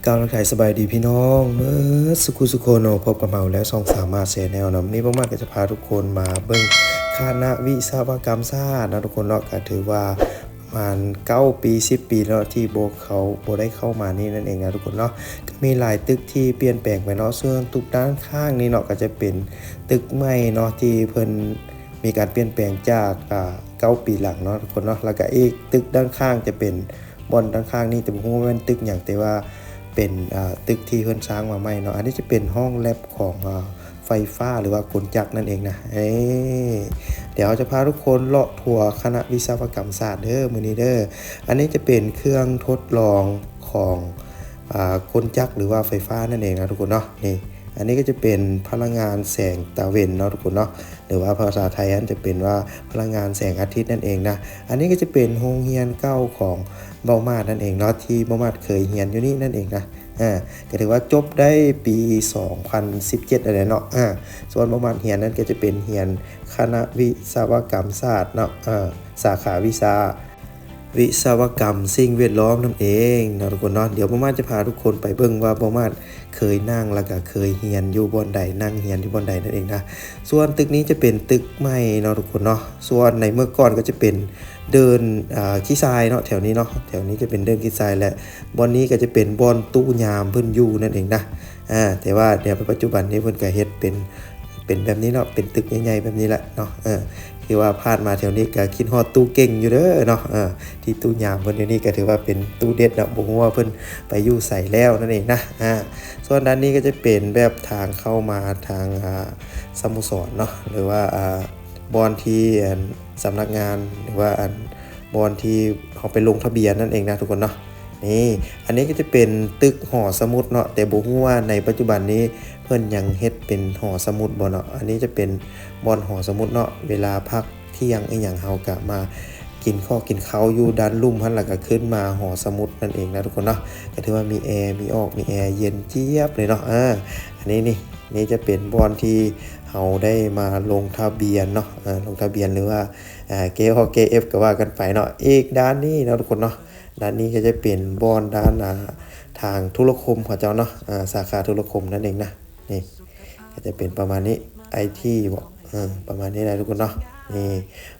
ກ່າວທັກທາຍສະບາຍດີພີ່ນ້ອງເໝິດສຸຂູສຸຄົນເນາະ, ພົບກັບເຮົາແລ້ວຊ່ອງສາມາດແຊນແນວເນາະ. ມື້ນີ້ພວກມັນກໍຈະພາທຸກຄົນມາເບິ່ງຄະນະວິສະວະກຳສາດເນາະທຸກຄົນເນາະ. ກໍຖືວ່າປະມານເກົ້າປີ ສິບປີເນາະ ທີ່ບໍ່ເຂົ້າ ບໍ່ໄດ້ເຂົ້າມານີ້ນັ້ນເອງນະທຸກຄົນເນາະ. ກໍມີຫຼາຍຕຶກທີ່ປ່ຽນແປງໄປເນາະ, ສ່ວນຕຶກດ້ານຂ້າງນີ້ເນາະ ກໍຈະເປັນຕຶກໃໝ່ເນາະ ທີ່ເພິ່ນ ມີການປ່ຽນແປງຈາກ ອ່າ ເກົ້າປີຫຼັງເນາະທຸກຄົນເນາະ. ແລ້ວກະອີກຕຶກດ້ານຂ້າງຈະເປັນ ບ່ອນດ້ານຂ້າງນີ້ ແຕ່ບໍ່ຮູ້ວ່າແມ່ນຕຶກຫຍັງ ແຕ່ວ່າເປັນ ອ່າ ຕຶກທີ່ເພິ່ນສ້າງມາໃໝ່ເນາະ. ອັນນີ້ຈະເປັນຫ້ອງແລັບຂອງ ອ່າ ໄຟຟ້າ ຫຼືວ່າກົນຈັກນັ້ນເອງນະ. ເອີ ດຽວເຮົາຈະພາທຸກຄົນເລາະທົວຄະນະວິສະວະກຳສາດເດີ ມື້ນີ້ເດີ. ອັນນີ້ຈະເປັນເຄື່ອງທົດລອງຂອງ ອ່າ ກົນຈັກ ຫຼືວ່າໄຟຟ້ານັ້ນເອງນະທຸກຄົນເນາະ. ນີ້ ອັນນີ້ກໍຈະເປັນພະລັງງານແສງຕາເວັນເນາະທຸກຄົນເນາະ, ຫຼືວ່າພາສາໄທຫັ້ນຈະເປັນວ່າພະລັງງານແສງອາທິດນັ້ນເອງນະ. ອັນນີ້ກໍຈະເປັນໂຮງຮຽນເກົ່າຂອງເບົາໝາດນັ້ນເອງເນາະ, ທີ່ເບົາໝາດເຄີຍຮຽນຢູ່ນີ້ນັ້ນເອງນະ. ອາ ກໍຖືວ່າຈົບໄດ້ປີສອງພັນສິບເຈັດແລ້ວເນາະ. ອາ ສ່ວນເບົາໝາດຮຽນນັ້ນກໍຈະເປັນຮຽນຄະນະວິສະວະກຳສາດເນາະ, ອາ ສາຂາວິຊາ ວິສະວະກຳສິ່ງແວດລ້ອມນັ້ນເອງເນາະທຸກຄົນເນາະ. ດຽວບໍ່ມາດຈະພາທຸກຄົນໄປເບິ່ງວ່າບໍ່ມາດເຄີຍນັ່ງ ແລ້ວກະເຄີຍຮຽນຢູ່ບ່ອນໃດ, ນັ່ງຮຽນຢູ່ບ່ອນໃດນັ້ນເອງນະ. ສ່ວນຕຶກນີ້ຈະເປັນຕຶກໃໝ່ເນາະທຸກຄົນເນາະ. ສ່ວນໃນເມື່ອກ່ອນກໍຈະເປັນເດີ່ນ ອ່າ ຂີ້ຊາຍເນາະ, ແຖວນີ້ເນາະ, ແຖວນີ້ຈະເປັນເດີ່ນຂີ້ຊາຍ ແລະ ບ່ອນນີ້ກໍຈະເປັນບ່ອນຕູ້ຍາມເພິ່ນຢູ່ນັ້ນເອງນະ. ອາ ແຕ່ວ່າດຽວປັດຈຸບັນນີ້ເພິ່ນກໍເຮັດເປັນ ເປັນແບບນີ້ເນາະ, ເປັນຕຶກໃຫຍ່ໆແບບນີ້ແຫຼະເນາະ. ເອີ ຄືວ່າຜ່ານມາແຖວນີ້ກໍຄິດຮອດຕູ້ເກັ່ງຢູ່ເດີເນາະ. ເອີ ທີ່ຕູ້ຍາມເພິ່ນຢູ່ນີ້ກໍຖືວ່າເປັນຕູ້ເດັດເນາະ, ບໍ່ຮູ້ວ່າເພິ່ນໄປຢູ່ໃສແລ້ວນັ້ນເອງນະ. ອາ ສ່ວນດ້ານນີ້ກໍຈະເປັນແບບທາງເຂົ້າມາທາງ ອ່າ ສະໂມສອນເນາະ, ຫຼືວ່າ ອ່າ ບ່ອນທີ່ ອັນ ສຳນັກງານ ຫຼືວ່າ ອັນ ບ່ອນທີ່ເຮົາໄປລົງທະບຽນນັ້ນເອງນະທຸກຄົນເນາະ. ນີ້ ອັນນີ້ກໍຈະເປັນຕຶກຫໍສະໝຸດເນາະ, ແຕ່ບໍ່ຮູ້ວ່າໃນປັດຈຸບັນນີ້ເພິ່ນຍັງເຮັດເປັນຫໍສະໝຸດບໍ່ເນາະ. ອັນນີ້ຈະເປັນບ່ອນຫໍສະໝຸດເນາະ, ເວລາພັກທ່ຽງອີ່ຫຍັງ ເຮົາກະມາກິນເຂົ້າກິນເຂົ້າຢູ່ດ້ານລຸ່ມຫັ້ນ ແລ້ວກະຂຶ້ນມາຫໍສະໝຸດນັ້ນເອງນະທຸກຄົນເນາະ. ກະຖືວ່າມີແອ ມີອອກ ມີແອ ເຢັນຈຽບເລີຍເນາະ. ອາ ອັນນີ້ນີ້ ນີ້ຈະເປັນບ່ອນທີ່ເຮົາໄດ້ມາລົງທະບຽນເນາະ, ເອີ ລົງທະບຽນ ຫຼືວ່າ ອ່າ ເກຮອກເກເອັຟ ກໍວ່າກັນໄປເນາະ. ອີກດ້ານນີ້ເນາະທຸກຄົນເນາະ, ດ້ານນີ້ກໍຈະເປັນບ່ອນດ້ານ ອ່າ ທາງທຸລະຄົມເຂົາເຈົ້າເນາະ, ອ່າ ສາຂາທຸລະຄົມນັ້ນເອງນະ. ນີ້ກໍຈະເປັນປະມານນີ້ ໄອທີ ບໍ ເອີ ປະມານນີ້ແຫຼະທຸກຄົນເນາະ. ນີ້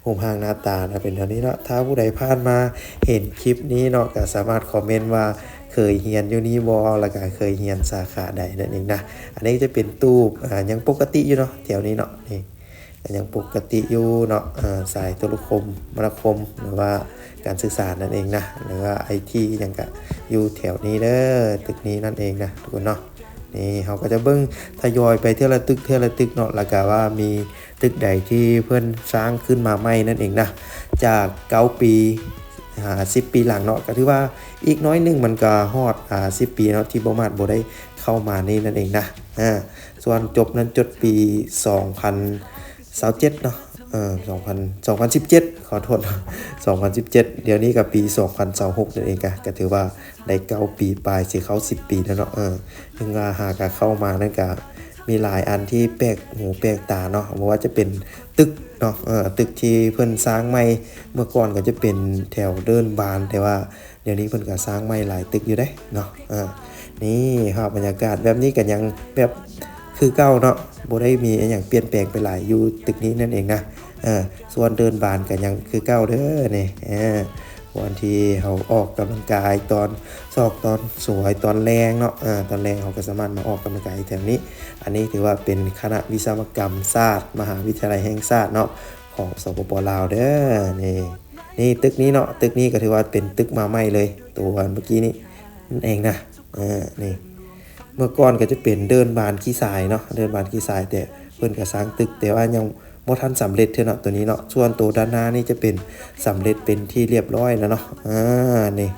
ຮູບຮ່າງໜ້າຕານະ ເປັນແນວນີ້ເນາະ. ຖ້າຜູ້ໃດຜ່ານມາເຫັນຄລິບນີ້ເນາະ ກໍສາມາດຄອມເມັນວ່າເຄີຍຮຽນຢູ່ນີ້ບໍ່ ແລ້ວກໍເຄີຍຮຽນສາຂາໃດນັ້ນເອງນະ. ອັນນີ້ຈະເປັນຕູ້ບ ອ່າ ຍັງປົກກະຕິຢູ່ເນາະ ແຖວນີ້ເນາະ. ນີ້ ກໍຍັງປົກກະຕິຢູ່ເນາະ, ເອີ ສາຍໂທລະຄົມມະນາຄົມ ຫຼືວ່າການສື່ສານນັ້ນເອງນະ, ຫຼືວ່າໄອທີຫຍັງກະຢູ່ແຖວນີ້ເດີ, ຕຶກນີ້ນັ້ນເອງນະທຸກຄົນເນາະ. ນີ້ເຮົາກໍຈະເບິ່ງທະຍອຍໄປເທື່ອລະຕຶກ ເທື່ອລະຕຶກເນາະ, ແລ້ວກະວ່າມີຕຶກໃດທີ່ເພິ່ນສ້າງຂຶ້ນມາໃໝ່ນັ້ນເອງນະ, ຈາກເກົ້າປີ ຫາ ສິບປີຫຼັງເນາະ, ກໍຖືວ່າອີກໜ້ອຍໜຶ່ງມັນກໍຮອດ ອ່າ ສິບປີເນາະ ທີ່ບໍ່ມາດບໍ່ໄດ້ເຂົ້າມານີ້ນັ້ນເອງນະ. ອາ ສ່ວນຈົບນັ້ນຈົບປີສອງພັນຊາວເຈັດເນາະ, ເອີ ສອງພັນ ສອງພັນສິບເຈັດ ຂໍໂທດ ສອງພັນສິບເຈັດ, ດຽວນີ້ກໍປີສອງພັນຊາວຫົກນັ້ນເອງ, ກໍ ກໍຖືວ່າໄດ້ເກົ້າປີປາຍ ຊິເຂົ້າສິບປີແລ້ວເນາະ. ເອີ ເຖິງວ່າຫາກະເຂົ້າມານັ້ນກະມີຫຼາຍອັນທີ່ແປກຫູແປກຕາເນາະ, ບໍ່ວ່າຈະເປັນຕຶກເນາະ, ເອີ ຕຶກທີ່ເພິ່ນສ້າງໃໝ່, ເມື່ອກ່ອນກໍຈະເປັນແຖວເດີ່ນບານ, ແຕ່ວ່າ ດຽວນີ້ເພິ່ນກໍສ້າງໃໝ່ຫຼາຍຕຶກຢູ່ເດ້ເນາະ. ເອີ ນີ້ພາບບັນຍາກາດແບບນີ້ກໍຍັງແບບຄືເກົ່າເນາະ, ບໍ່ໄດ້ມີອີ່ຫຍັງປ່ຽນແປງໄປຫຼາຍຢູ່ຕຶກນີ້ນັ້ນເອງນະ. ເອີ ສ່ວນເດີ່ນບານກໍຍັງຄືເກົ່າເດີນີ້, ເອີ ບ່ອນທີ່ເຮົາອອກກຳລັງກາຍຕອນຊອກຕອນສວຍຕອນແລງເນາະ, ເອີ ຕອນແລງເຮົາກໍສາມາດມາອອກກຳລັງກາຍແຖວນີ້. ອັນນີ້ຖືວ່າເປັນຄະນະວິສະວະກຳສາດ ມະຫາວິທະຍາໄລແຫ່ງຊາດເນາະ ຂອງ ສປປ ລາວ ເດີ. ນີ້ ນີ້ຕຶກນີ້ເນາະ, ຕຶກນີ້ກໍຖືວ່າເປັນຕຶກມາໃໝ່ເລີຍ, ຕົວເມື່ອກີ້ນີ້ນັ້ນເອງນະ. ເອີ ນີ້ ເມື່ອກ່ອນກໍຈະເປັນເດີ່ນບານຂີ້ຊາຍເນາະ, ເດີ່ນບານຂີ້ຊາຍ, ແຕ່ເພິ່ນກໍສ້າງຕຶກ ແຕ່ວ່າຍັງບໍ່ທັນສຳເລັດເທື່ອເນາະ ຕົວນີ້ເນາະ. ສ່ວນຕົວດ້ານໜ້ານີ້ຈະເປັນສຳເລັດເປັນທີ່ລຽບຮ້ອຍແລ້ວເນາະ. ອາ ນີ້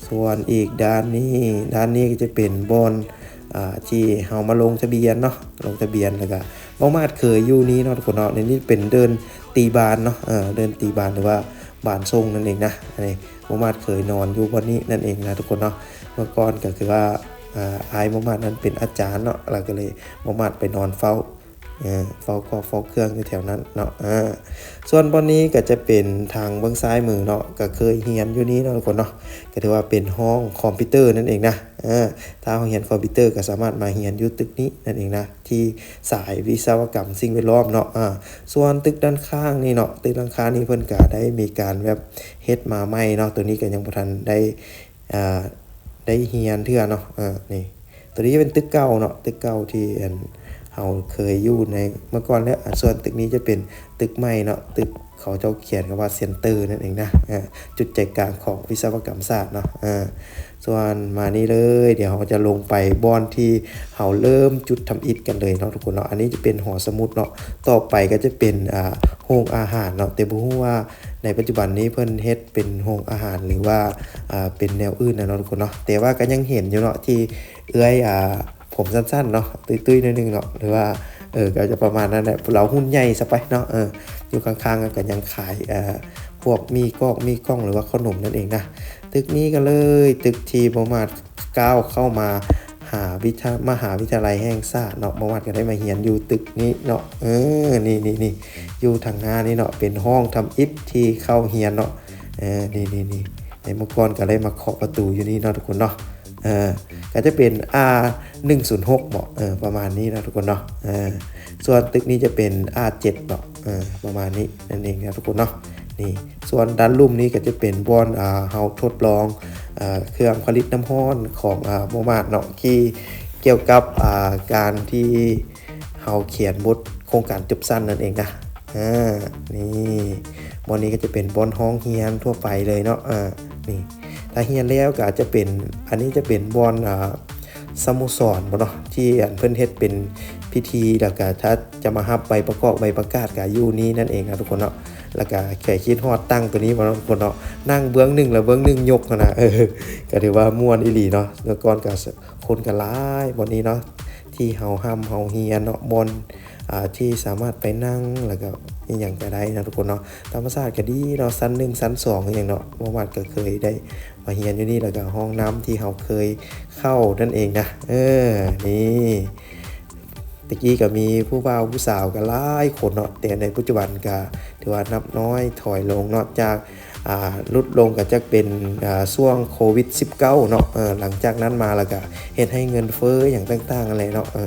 ສ່ວນອີກດ້ານນີ້, ດ້ານນີ້ກໍຈະເປັນບ່ອນ ອ່າ ທີ່ເຮົາມາລົງທະບຽນເນາະ, ລົງທະບຽນ ແລ້ວກະບໍ່ມາດເຄີຍຢູ່ນີ້ເນາະທຸກຄົນເນາະ. ໃນນີ້ເປັນເດີ່ນຕີບານເນາະ, ເອີ ເດີ່ນຕີບານ ຫຼືວ່າບານສົ່ງນັ້ນເອງນະ. ອັນນີ້ບໍ່ມາດເຄີຍນອນຢູ່ບ່ອນນີ້ນັ້ນເອງນະທຸກຄົນເນາະ. ເມື່ອກ່ອນກໍຄືວ່າ ອ່າ ອ້າຍບໍ່ມາດນັ້ນເປັນອາຈານເນາະ, ລະກໍເລີຍບໍ່ມາດໄປນອນເຝົ້າ ເອີ ເຝົ້າຄອກເຝົ້າເຄື່ອງຢູ່ແຖວນັ້ນເນາະ. ເອີ ສ່ວນບ່ອນນີ້ກໍຈະເປັນທາງເບື້ອງຊ້າຍມືເນາະ ກໍເຄີຍຮຽນຢູ່ນີ້ເນາະທຸກຄົນເນາະ ກໍຖືວ່າເປັນຫ້ອງຄອມພິວເຕີນັ້ນເອງນະ. ເອີ ຖ້າເຮົາຮຽນຄອມພິວເຕີກໍສາມາດມາຮຽນຢູ່ຕຶກນີ້ນັ້ນເອງນະ ທີ່ສາຍວິສະວະກຳສິ່ງແວດລ້ອມເນາະ. ອາ ສ່ວນຕຶກດ້ານຂ້າງນີ້ເນາະ ຕຶກດ້ານຂ້າງນີ້ເພິ່ນກໍໄດ້ມີການແບບເຮັດມາໃໝ່ເນາະ ໂຕນີ້ກໍຍັງບໍ່ທັນໄດ້ ອ່າ ໄດ້ຮຽນເທື່ອເນາະ. ເອີ ນີ້ ໂຕນີ້ເປັນຕຶກເກົ່າເນາະ ຕຶກເກົ່າທີ່ ອັນ ເຮົາເຄີຍຢູ່ໃນເມື່ອກ່ອນແລ້ວ. ອາ ສ່ວນຕຶກນີ້ຈະເປັນຕຶກໃໝ່ເນາະ ຕຶກເຂົາເຈົ້າຂຽນຄຳວ່າເຊັນເຕີນັ້ນເອງນະ ເອີ ຈຸດໃຈກາງຂອງວິສະວະກຳສາດເນາະ. ເອີ ສ່ວນມານີ້ເລີຍ ດຽວເຮົາຈະລົງໄປບ່ອນທີ່ເຮົາເລີ່ມຈຸດທຳອິດກັນເລີຍເນາະທຸກຄົນເນາະ. ອັນນີ້ຈະເປັນຫໍສະໝຸດເນາະ ຕໍ່ໄປກໍຈະເປັນ ອ່າ ໂຮງອາຫານເນາະ ແຕ່ບໍ່ຮູ້ວ່າໃນປັດຈຸບັນນີ້ເພິ່ນເຮັດເປັນໂຮງອາຫານ ຫຼືວ່າ ອ່າ ເປັນແນວອື່ນນະເນາະທຸກຄົນເນາະ. ແຕ່ວ່າກໍຍັງເຫັນຢູ່ເນາະ ທີ່ເອື້ອຍ ອ່າ ຜົມສັ້ນໆເນາະ ຕຸ້ຍໆໜ້ອຍໜຶ່ງເນາະ ຫຼືວ່າ ເອີ ກໍຈະປະມານນັ້ນແຫຼະ ລາວຮຸ່ນໃຫຍ່ຊະໄປເນາະ. ເອີ ຢູ່ຂ້າງໆກໍຍັງຂາຍ ເອີ ພວກໝີ່ກອກໝີ່ກ່ອງ ຫຼືວ່າເຂົ້າໜົມນັ້ນເອງນະ. ຕຶກນີ້ກໍເລີຍ ຕຶກທີ່ບໍ່ມາດກ້າວເຂົ້າມາຫາວິທະ ມະຫາວິທະຍາໄລແຫ່ງຊາດເນາະ ບໍ່ມາດກໍໄດ້ມາຮຽນຢູ່ຕຶກນີ້ເນາະ. ເອີ ນີ້ໆໆ ຢູ່ທາງໜ້ານີ້ເນາະ ເປັນຫ້ອງທຳອິດທີ່ເຂົ້າຮຽນເນາະ. ເອີ ນີ້ໆໆ ໃນເມື່ອກ່ອນກໍໄດ້ມາເຄາະປະຕູຢູ່ນີ້ເນາະທຸກຄົນເນາະ. ເອີ ກໍຈະເປັນ ອາ ໜຶ່ງສູນຫົກເບາະ ເອີ ປະມານນີ້ເນາະທຸກຄົນເນາະ. ເອີ ສ່ວນຕຶກນີ້ຈະເປັນ ອາ ເຈັດເນາະ ເອີ ປະມານນີ້ນັ້ນເອງນະທຸກຄົນເນາະ. ນີ້ ສ່ວນດ້ານລຸ່ມນີ້ກໍຈະເປັນບ່ອນ ອາ ເຮົາທົດລອງ ເອີ ເຄື່ອງຜະລິດນ້ຳຮ້ອນຂອງ ອາ ບໍ່ມາດເນາະ ທີ່ກ່ຽວກັບ ອາ ການທີ່ເຮົາຂຽນບົດໂຄງການຈົບຊັ້ນນັ້ນເອງນະ. ອາ ນີ້ ບ່ອນນີ້ກໍຈະເປັນບ່ອນຫ້ອງຮຽນທົ່ວໄປເລີຍເນາະ. ອາ ນີ້ ຖ້າຮຽນແລ້ວກໍອາດຈະເປັນ ອັນນີ້ຈະເປັນບ່ອນ ອາ ສະໂມສອນບໍເນາະ ທີ່ອັນເພິ່ນເຮັດເປັນພິທີ ແລ້ວກໍຖ້າຈະມາຮັບໃບປະກອບໃບປະກາດກໍຢູ່ນີ້ນັ້ນເອງນະທຸກຄົນເນາະ. ແລ້ວກໍແຄ່ຄິດຮອດຕັ້ງໂຕນີ້ບໍເນາະທຸກຄົນເນາະ ນັ່ງເບື້ອງໜຶ່ງແລ້ວເບື້ອງໜຶ່ງຍົກຫັ້ນນະ. ເອີ ກໍຖືວ່າມ່ວນອີ່ຫຼີເນາະ. ແລ້ວກ່ອນກໍ ຄົນກໍຫຼາຍບ່ອນນີ້ເນາະ ທີ່ເຮົາຮ່ຳເຮົາຮຽນເນາະ ບ່ອນ ອ່າ ທີ່ສາມາດໄປນັ່ງ ແລ້ວກໍອີ່ຫຍັງກໍໄດ້ເນາະທຸກຄົນເນາະ. ທຳມະຊາດກໍດີເນາະ ຊັ້ນໜຶ່ງຊັ້ນສອງອີ່ຫຍັງເນາະ ບໍ່ມາດກໍເຄີຍໄດ້ມາຮຽນຢູ່ນີ້ ແລ້ວກໍຫ້ອງນ້ຳທີ່ເຮົາເຄີຍເຂົ້ານັ້ນເອງນະ. ເອີ ນີ້ ແຕ່ກີ້ກໍມີຜູ້ບ່າວຜູ້ສາວກໍຫຼາຍຄົນເນາະ ແຕ່ໃນປັດຈຸບັນກໍຖືວ່ານັບນ້ອຍຖອຍລົງເນາະ ຈາກ ອ່າ ຫຼຸດລົງກໍຈະເປັນ ອ່າ ຊ່ວງໂຄວິດສິບເກົ້າເນາະ. ເອີ ຫຼັງຈາກນັ້ນມາແລ້ວກໍເຮັດໃຫ້ເງິນເຟີ້ຫຍັງຕ່າງໆຫັ້ນແຫຼະເນາະ. ເອີ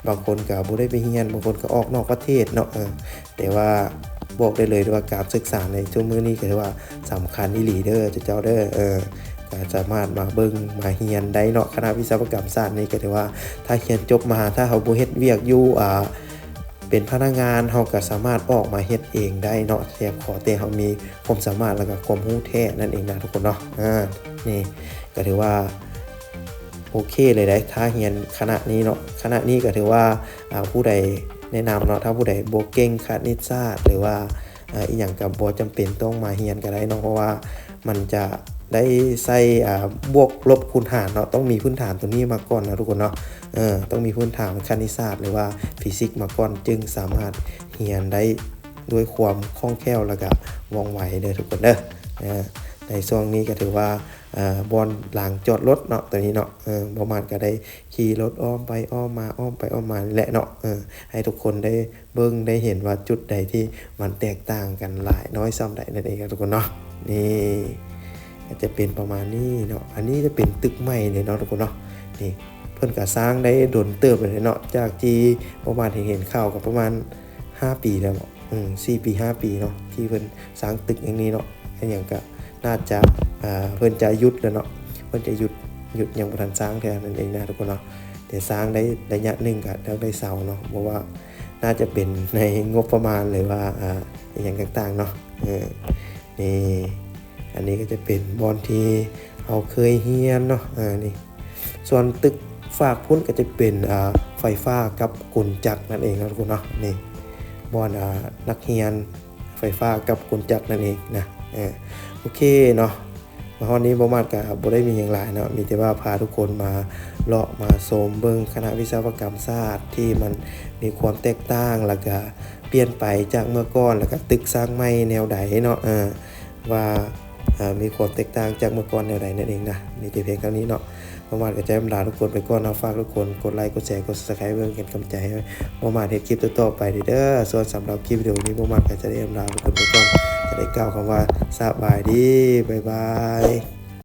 ບາງຄົນກໍບໍ່ໄດ້ໄປຮຽນ ບາງຄົນກໍອອກນອກປະເທດເນາະ. ເອີ ແຕ່ວ່າບອກໄດ້ເລີຍວ່າການສຶກສາໃນຊຸມມື້ນີ້ກໍຖືວ່າສຳຄັນອີ່ຫຼີເດີເຈົ້າເດີ. ເອີ ກໍສາມາດມາເບິ່ງມາຮຽນໄດ້ເນາະ ຄະນະວິສະວະກຳສາດນີ້ກໍຖືວ່າ ຖ້າຮຽນຈົບມາ ຖ້າເຮົາບໍ່ເຮັດວຽກຢູ່ ອ່າ ເປັນພະນັກງານ ເຮົາກໍສາມາດອອກມາເຮັດເອງໄດ້ເນາະ ແຕ່ຂໍແຕ່ເຮົາມີຄວາມສາມາດ ແລ້ວກໍຄວາມຮູ້ແທ້ນັ້ນເອງນະທຸກຄົນເນາະ. ອາ ນີ້ກໍຖືວ່າໂອເຄເລີຍໄດ໋ ຖ້າຮຽນຄະນະນີ້ເນາະ. ຄະນະນີ້ກໍຖືວ່າ ອ່າ ຜູ້ໃດແນະນຳເນາະ ຖ້າຜູ້ໃດບໍ່ເກັ່ງຄະນິດສາດ ຫຼືວ່າ ອ່າ ອີ່ຫຍັງກໍບໍ່ຈຳເປັນຕ້ອງມາຮຽນກໍໄດ້ເນາະ ເພາະວ່າມັນຈະໄດ້ໃຊ້ ອ່າ ບວກລົບຄູນຫານເນາະ ຕ້ອງມີພື້ນຖານຕົວນີ້ມາກ່ອນນະທຸກຄົນເນາະ. ເອີ ຕ້ອງມີພື້ນຖານຄະນິດສາດ ຫຼືວ່າຟີຊິກມາກ່ອນ ຈຶ່ງສາມາດຮຽນໄດ້ດ້ວຍຄວາມຄ່ອງແຄ້ວ ແລ້ວກະວ່ອງໄວເດີທຸກຄົນເດີ. ເອີ ໃນຊ່ວງນີ້ກໍຖືວ່າ ເອີ ບ່ອນລານຈອດລົດເນາະ ຕົວນີ້ເນາະ. ເອີ ບໍ່ມາດກໍໄດ້ຂີ່ລົດອ້ອມໄປອ້ອມມາ ອ້ອມໄປອ້ອມມານີ້ແຫຼະເນາະ. ເອີ ໃຫ້ທຸກຄົນໄດ້ເບິ່ງໄດ້ເຫັນວ່າຈຸດໃດທີ່ມັນແຕກຕ່າງກັນຫຼາຍນ້ອຍສ່ຳໃດນັ້ນເອງນະທຸກຄົນເນາະ. ນີ້ ກໍຈະເປັນປະມານນີ້ເນາະ. ອັນນີ້ຈະເປັນຕຶກໃໝ່ເລີຍເນາະທຸກຄົນເນາະ. ນີ້ ເພິ່ນກໍສ້າງໄດ້ດົນເຕີບແລ້ວເນາະ ຈາກທີ່ປະມານເຫັນຂ່າວກໍປະມານຫ້າປີແລ້ວເນາະ. ອືມ ສີ່ປີຫ້າປີເນາະ ທີ່ເພິ່ນສ້າງຕຶກຢ່າງນີ້ເນາະ. ອັນຫຍັງກໍໜ້າຈະ ອ່າ ເພິ່ນຈະຢຸດແລ້ວເນາະ ເພິ່ນຈະຢຸດ ຢຸດ ຍັງບໍ່ທັນສ້າງເທື່ອນັ້ນເອງນະທຸກຄົນເນາະ. ແຕ່ສ້າງໄດ້ໄລຍະໜຶ່ງກໍຕ້ອງໄດ້ເຊົາເນາະ ເພາະວ່າໜ້າຈະເປັນໃນງົບປະມານ ຫຼືວ່າ ອ່າ ອີ່ຫຍັງຕ່າງໆເນາະ. ເອີ ນີ້ ອັນນີ້ກໍຈະເປັນບ່ອນທີ່ເຮົາເຄີຍຮຽນເນາະ. ເອີ ນີ້ ສ່ວນຕຶກຟາກພຸ້ນກໍຈະເປັນ ອ່າ ໄຟຟ້າກັບກົນຈັກນັ້ນເອງເນາະທຸກຄົນເນາະ. ນີ້ ບ່ອນ ອ່າ ນັກຮຽນໄຟຟ້າກັບກົນຈັກນັ້ນເອງນະ. ເອີ ໂອເຄເນາະ ມາຮອດນີ້ບໍ່ມາດກໍບໍ່ໄດ້ມີຫຍັງຫຼາຍເນາະ ມີແຕ່ວ່າພາທຸກຄົນມາເລາະມາຊົມເບິ່ງຄະນະວິສະວະກຳສາດທີ່ມັນມີຄວາມແຕກຕ່າງ ແລ້ວກະປ່ຽນໄປຈາກເມື່ອກ່ອນ ແລ້ວກະຕຶກສ້າງໃໝ່ແນວໃດເນາະ. ເອີ ວ່າ ອ່າ ມີຄວາມແຕກຕ່າງຈາກເມື່ອກ່ອນແນວໃດນັ້ນເອງນະ. ມີແຕ່ພຽງເທົ່ານີ້ເນາະ. ບ່າວໝາດກໍຈະລາທຸກຄົນໄປກ່ອນເນາະ. ຝາກທຸກຄົນກົດໄລ ກົດແຊ ກົດ Subscribe ເບິ່ງເປັນກຳລັງໃຈໃຫ້ບ່າວໝາດເຮັດຄລິບຕໍ່ໆໄປເດີ້. ສ່ວນສຳລັບຄລິບວິດີໂອນີ້ ບ່າວໝາດກໍຈະໄດ້ລາທຸກຄົນໄປກ່ອນ ຈະໄດ້ກ່າວຄຳວ່າສະບາຍດີ ບາຍບາຍ.